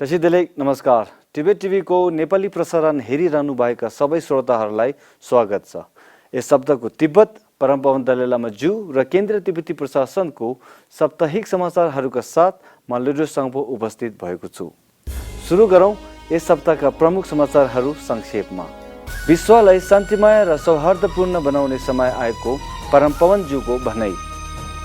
तसिदेलै नमस्कार। टिबेट टिभीको नेपाली प्रसारण हेरिरहनु भएका सबै श्रोताहरूलाई स्वागत छ। यस शब्दको तिब्बत परमपवन दलाई लामा ज्यू र केन्द्रीय तिब्बती प्रशासनको साप्ताहिक समाचारहरूका साथ म लुडो साङ्पो उपस्थित भएको छु। सुरु गरौँ यस सप्ताहका प्रमुख समाचारहरू संक्षेपमा। विश्वलाई शान्तिमय र सौहार्दपूर्ण बनाउने समय आएको परमपवन ज्यूको भनाइ।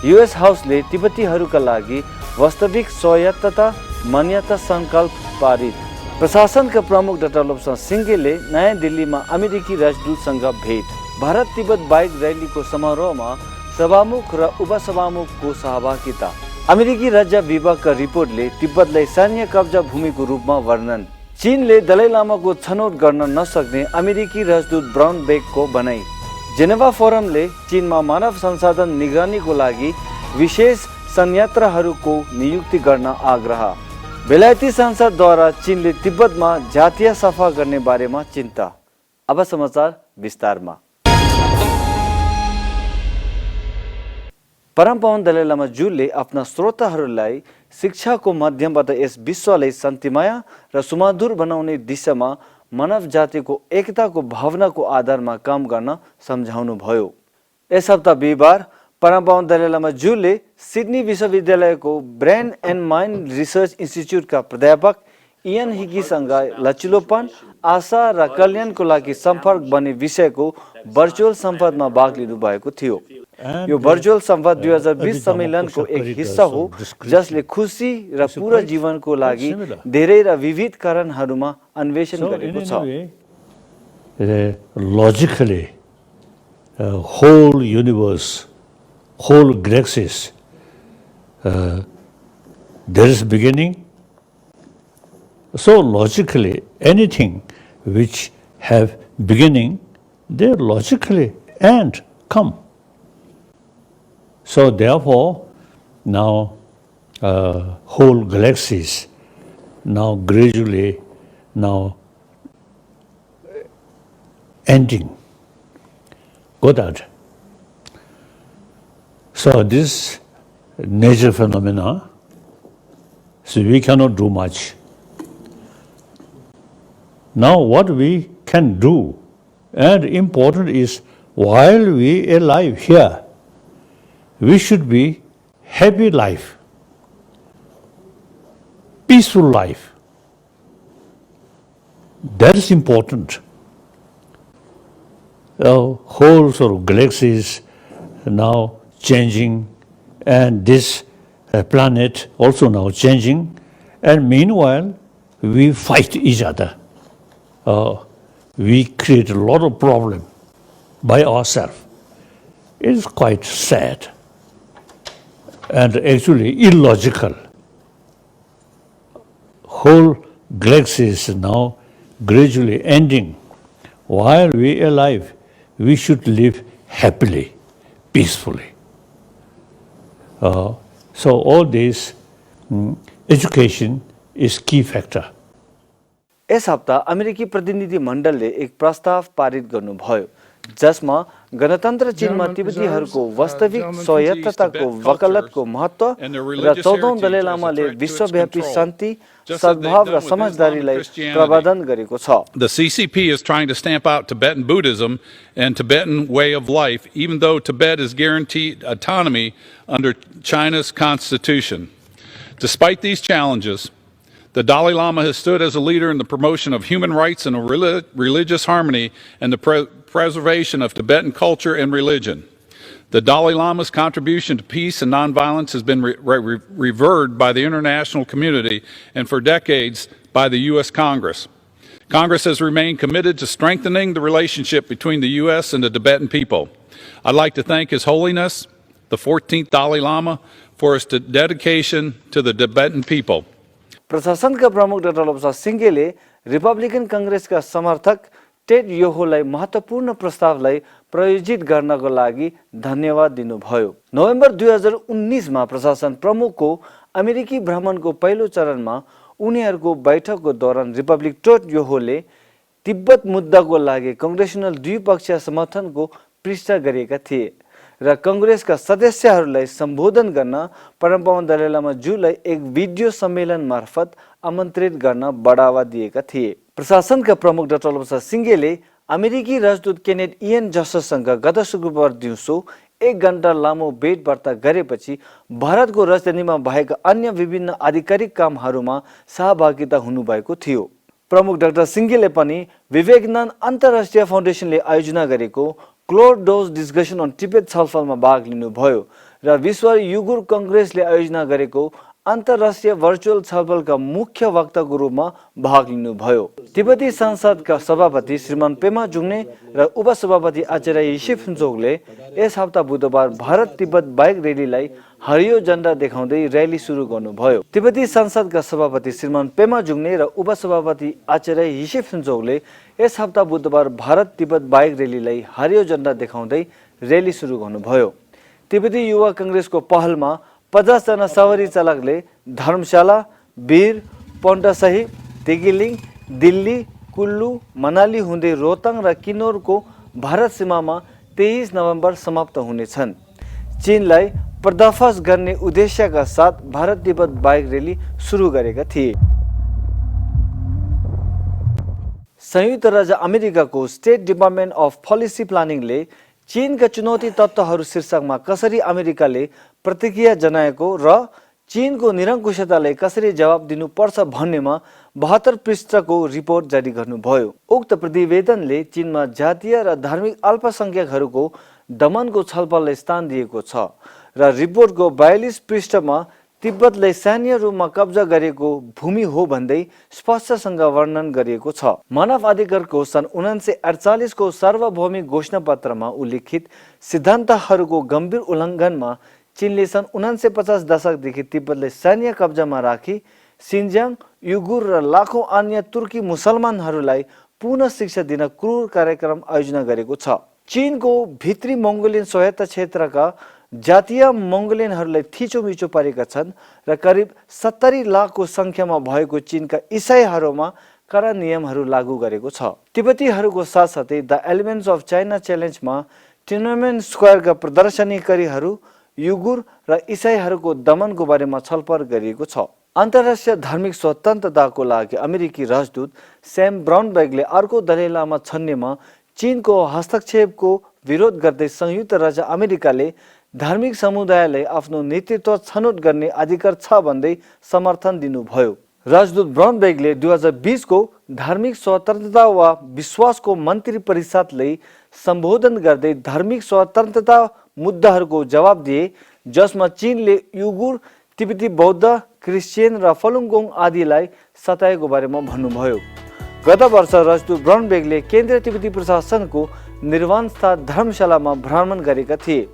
युएस हाउसले तिब्बतीहरूका लागि वास्तविक स्वायत्तता मान्यता संकल्प पारित। प्रशासनका प्रमुख डाक्टर लोब्साङ सिङ्गेले नयाँ दिल्लीमा अमेरिकी राजदूतसँग भेट। भारत तिब्बत बाइक र्यालीको समारोहमा सभामुख र उपसभामुखको सहभागिता। अमेरिकी राज्य विभागका रिपोर्टले तिब्बतलाई सैन्य कब्जा भूमिको रूपमा वर्णन। चीनले दलाई लामाको छनौट गर्न नसक्ने अमेरिकी राजदूत ब्राउन बेगको भनाइ। जेनेभा फोरमले चीनमा मानव संसाधन निगरानीको लागि विशेष संयन्त्रहरूको नियुक्ति गर्न आग्रह। बेलायती सांसदद्वारा चीनले तिब्बतमा जातीय सफा गर्ने बारेमा चिन्ता। अब समाचार विस्तारमा। परमपवन दलाई लामा ज्यूले आफ्ना श्रोताहरूलाई शिक्षाको माध्यमबाट यस विश्वलाई शान्तिमय र सुमधुर बनाउने दिशामा मानव जातिको एकताको भावनाको आधारमा काम गर्न सम्झाउनु भयो। यस हप्ता बिहिबार परमपवन दलाई लामा ज्यूले सिडनी विश्वविद्यालयको ब्रेन एन्ड माइन्ड रिसर्च इन्स्टिच्युटका प्राध्यापक इयन हिकीसँग लचिलोपन, आशा र कल्याणको लागि सम्पर्क बन्ने विषयको भर्चुअल संवादमा भाग लिनु भएको थियो। यो भर्चुअल संवाद 2020 सम्मेलनको एक हिस्सा हो जसले खुसी र पूरा जीवनको लागि धेरै र विविध कारणहरूमा अन्वेषण गरेको छ। Logically, whole universe, whole galaxies, there is beginning. So logically, anything which have beginning, they logically end, come. So therefore, now whole galaxies now gradually now ending. Godad. So this nature phenomena, so we cannot do much. Now what we can do, and important is while we alive here, we should be happy life, peaceful life. That is important. Whole sort of galaxies now changing, and this planet also now changing, and meanwhile we fight each other. We create a lot of problem by ourselves. It is quite sad and actually illogical. Whole galaxies now gradually ending. While we are alive, we should live happily, peacefully. So all this education is key factor. यस हप्ता अमेरिकी प्रतिनिधि मण्डलले एक प्रस्ताव पारित गर्नुभयो जसमा गणतन्त्र चीनमा तिब्बतीहरूको वास्तविक स्वायत्तताको वकालतको महत्त्व र 14औं दलाई लामाले विश्वव्यापी शान्ति, सद्भाव र समझदारीलाई प्रवर्धन गरेको छ। The CCP is trying to stamp out Tibetan Buddhism and Tibetan way of life, even though Tibet is guaranteed autonomy under China's constitution. Despite these challenges, the Dalai Lama has stood as a leader in the promotion of human rights and religious harmony and the preservation of Tibetan culture and religion. The Dalai Lama's contribution to peace and nonviolence has been revered by the international community and for decades by the U.S. Congress. Congress has remained committed to strengthening the relationship between the U.S. and the Tibetan people. I'd like to thank His Holiness, the 14th Dalai Lama, for his dedication to the Tibetan people. प्रशासनका प्रमुख doctor लोब्साङ सिङ्गेले Republican कांग्रेसका समर्थक Ted योहोलाई महत्त्वपूर्ण प्रस्तावलाई प्रायोजित गर्नको लागि धन्यवाद दिनुभयो। नोभेम्बर 2019 मा प्रशासन प्रमुखको अमेरिकी भ्रमणको पहिलो चरणमा उनीहरूको बैठकको दौरान रिपब्लिक टेड योहोले तिब्बत मुद्दाको लागि कांग्रेसनल द्विपक्षीय समर्थनको पृष्ठ गरेका थिए र कांग्रेसका सदस्यहरूलाई सम्बोधन गर्न परमपवन दलाई लामा ज्यूलाई एक भिडियो सम्मेलन मार्फत आमन्त्रित गर्न बढावा दिएका थिए। प्रशासनका प्रमुख डाक्टर लवप्रसाद सिंघेले अमेरिकी राजदूत केनेथ इयन जस्टरसँग गत शुक्रबार दिउँसो 1 घण्टा लामो भेटवार्ता गरेपछि भारतको राजधानीमा भएका अन्य विभिन्न आधिकारिक कामहरूमा सहभागिता हुनुभएको थियो। प्रमुख डाक्टर सिंघेले पनि विवेकानन्द अन्तर्राष्ट्रिय फाउन्डेसनले आयोजना गरेको close door discussion on Tibet छलफलमा भाग लिनुभयो र विश्व युगुर कङ्ग्रेसले आयोजना गरेको अन्तर्राष्ट्रिय भर्चुअल छलफलका मुख्य वक्ताको रूपमा भाग लिनुभयो। तिब्बती संसदका सभापति श्रीमान पेमा जुङने र उपसभापति आचार्य यिसे फुन्चोकले यस हप्ता बुधबार भारत तिब्बत बाइक र्यालीलाई हरियो झण्डा देखाउँदै र्याली सुरु गर्नुभयो। तिब्बती संसदका सभापति श्रीमान पेमा जुङने र उपसभापति आचार्य यिसे फुन्चोकले यस हप्ता बुधबार भारत तिब्बत बाइक र्यालीलाई हरियो झण्डा देखाउँदै र्याली सुरु गर्नुभयो। तिब्बती युवा कांग्रेसको पहलमा 50 जना सवारी चालकले धर्मशाला, बीर, पन्टा साहिब, तेगिलिङ, दिल्ली, कुल्लू, मनाली हुँदै रोहताङ र किन्नौरको भारत सीमामा 23 नभेम्बर समाप्त हुनेछन्। चीनलाई पर्दाफास गर्ने उद्देश्यका साथ भारत तिब्बत बाइक र्याली सुरु गरेका थिए। संयुक्त राज्य अमेरिकाको स्टेट डिपार्टमेन्ट अफ पोलिसी प्लानिङले चीनका चुनौती तत्त्वहरू शीर्षकमा कसरी अमेरिकाले प्रतिक्रिया जनाएको र चीनको निरङ्कुशतालाई कसरी जवाब दिनुपर्छ भन्नेमा 72 पृष्ठको रिपोर्ट जारी गर्नुभयो। उक्त प्रतिवेदनले चीनमा जातीय र धार्मिक अल्पसंख्यकहरूको दमनको छलफललाई स्थान दिएको छ र रिपोर्टको 42 पृष्ठमा तिब्बतलाई सैन्य रूपमा कब्जा गरेको भूमि हो भन्दै स्पष्टसँग वर्णन गरिएको छ। मानव अधिकारको सन् 1948 को सार्वभौमिक घोषणापत्रमा उल्लिखित सिद्धान्तहरूको गम्भीर उल्लङ्घनमा चीनले सन् 1950 दशकदेखि तिब्बतलाई सैन्य कब्जामा राखी सिन्ज्याङ, युगुर र लाखौं अन्य तुर्की मुसलमानहरूलाई पुनः शिक्षा दिन क्रूर कार्यक्रम आयोजना गरेको छ। चीनको भित्री मङ्गोलियन स्वायत्त क्षेत्रका जातीय मङ्गोलियनहरूलाई थिचोमिचो पारेका छन् र करिब 70 लाखको संख्यामा भएको चीनका इसाईहरूमा कडा नियमहरू लागू गरेको छ। तिब्बतीहरूको साथसाथै द एलिमेन्ट्स अफ चाइना च्यालेन्जमा टिएनएनमेन स्क्वायरका प्रदर्शनीकारीहरू, युगुर र इसाईहरूको दमनको बारेमा छलफल गरिएको छ। अन्तर्राष्ट्रिय धार्मिक स्वतन्त्रताको लागि अमेरिकी राजदूत सैम ब्राउनबैगले अर्को दलाइ लामा छन्नेमा चीनको हस्तक्षेपको विरोध गर्दै संयुक्त राज्य अमेरिकाले धार्मिक समुदायलाई आफ्नो नेतृत्व छनौट गर्ने अधिकार छ भन्दै समर्थन दिनुभयो। राजदूत ब्राउनबैगले 2020 को धार्मिक स्वतन्त्रता वा विश्वासको मन्त्री परिषदलाई सम्बोधन गर्दै धार्मिक स्वतन्त्रता मुद्दाहरूको जवाब दिए जसमा चीनले युगुर, तिब्बती बौद्ध, क्रिस्चियन र फलुङ आदिलाई सताएको बारेमा भन्नुभयो। गत वर्ष राजदूत ब्राउनबैगले केन्द्रीय तिब्बती प्रशासनको निर्वाणस्थल धर्मशालामा भ्रमण गरेका थिए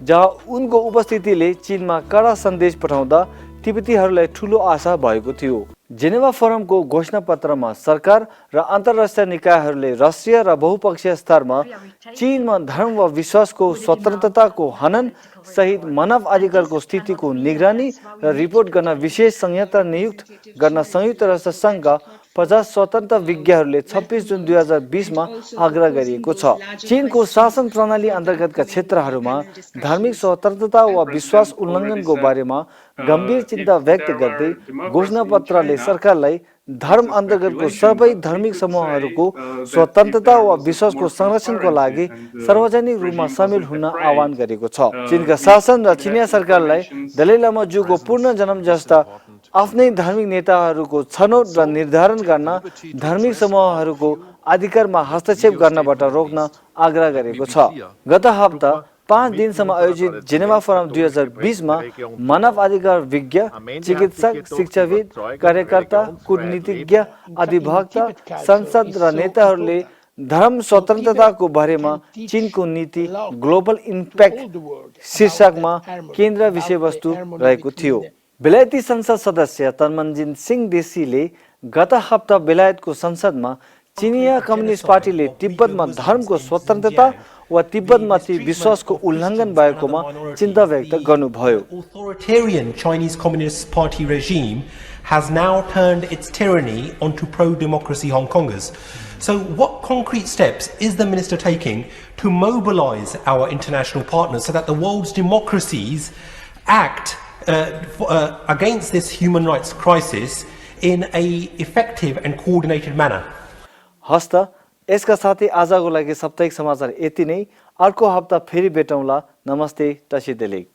जहाँ उनको उपस्थितिले चीनमा कडा सन्देश पठाउँदा तिब्बतीहरूलाई ठूलो आशा भएको थियो। जेनेवा फोरमको घोषणापत्रमा सरकार र अन्तर्राष्ट्रिय निकायहरूले राष्ट्रिय र बहुपक्षीय स्तरमा चीनमा धर्म वा विश्वासको स्वतन्त्रताको हनन सहित मानव अधिकारको स्थितिको निगरानी र रिपोर्ट गर्न विशेष संयन्त्र नियुक्त गर्न संयुक्त राष्ट्र सङ्घका 50 स्वतन्त्र विज्ञहरूले 26 जुन 2020 मा आग्रह गरिएको छ। चीनको शासन प्रणाली अन्तर्गतका क्षेत्रहरूमा धार्मिक स्वतन्त्रता वा विश्वास उल्लङ्घनको बारेमा गम्भीर चिन्ता व्यक्त गर्दै घोषणापत्रले सरकारलाई धर्म अन्तर्गतको सबै धार्मिक समूहहरूको स्वतन्त्रता वा विश्वासको संरक्षणको लागि सार्वजनिक रूपमा सामेल हुन आह्वान गरेको छ। चीनका शासन र चिनिया सरकारलाई दलाइ लामा जुको पूर्ण जन्म जस्ता आफ्नै धार्मिक नेताहरूको छनौट र निर्धारण गर्न धार्मिक समूहहरूको अधिकारमा हस्तक्षेप गर्नबाट रोक्न आग्रह गरेको छ। गत हप्ता 5 दिनसम्म आयोजित जेनेवा फोरम 2020 मा मानव अधिकार विज्ञ, चिकित्सक, शिक्षाविद, कार्यकर्ता, कूटनीतिज्ञ, अधिवक्ता, संसद र नेताहरूले धर्म स्वतन्त्रताको बारेमा चीनको नीति ग्लोबल इम्प्याक्ट शीर्षकमा केन्द्र विषयवस्तु रहेको थियो। बेलायती संसद सदस्य तन्मनजिन सिंह देशीले गत हप्ता बेलायतको संसदमा चिनिया कम्युनिस्ट पार्टीले तिब्बतमा धर्मको स्वतन्त्रता वा तिब्बतमाथि विश्वासको उल्लङ्घन भएकोमा चिन्ता व्यक्त गर्नुभयो। Authoritarian Chinese Communist Party regime has now turned its tyranny onto pro-democracy Hong Kongers. So what concrete steps is the minister taking to mobilize our international partners so that the world's democracies act against this human rights crisis in a effective and coordinated manner. हस् त यसका साथै आजको लागि साप्ताहिक समाचार यति नै। अर्को हप्ता फेरि भेटौँला। नमस्ते, टसी दिलिक।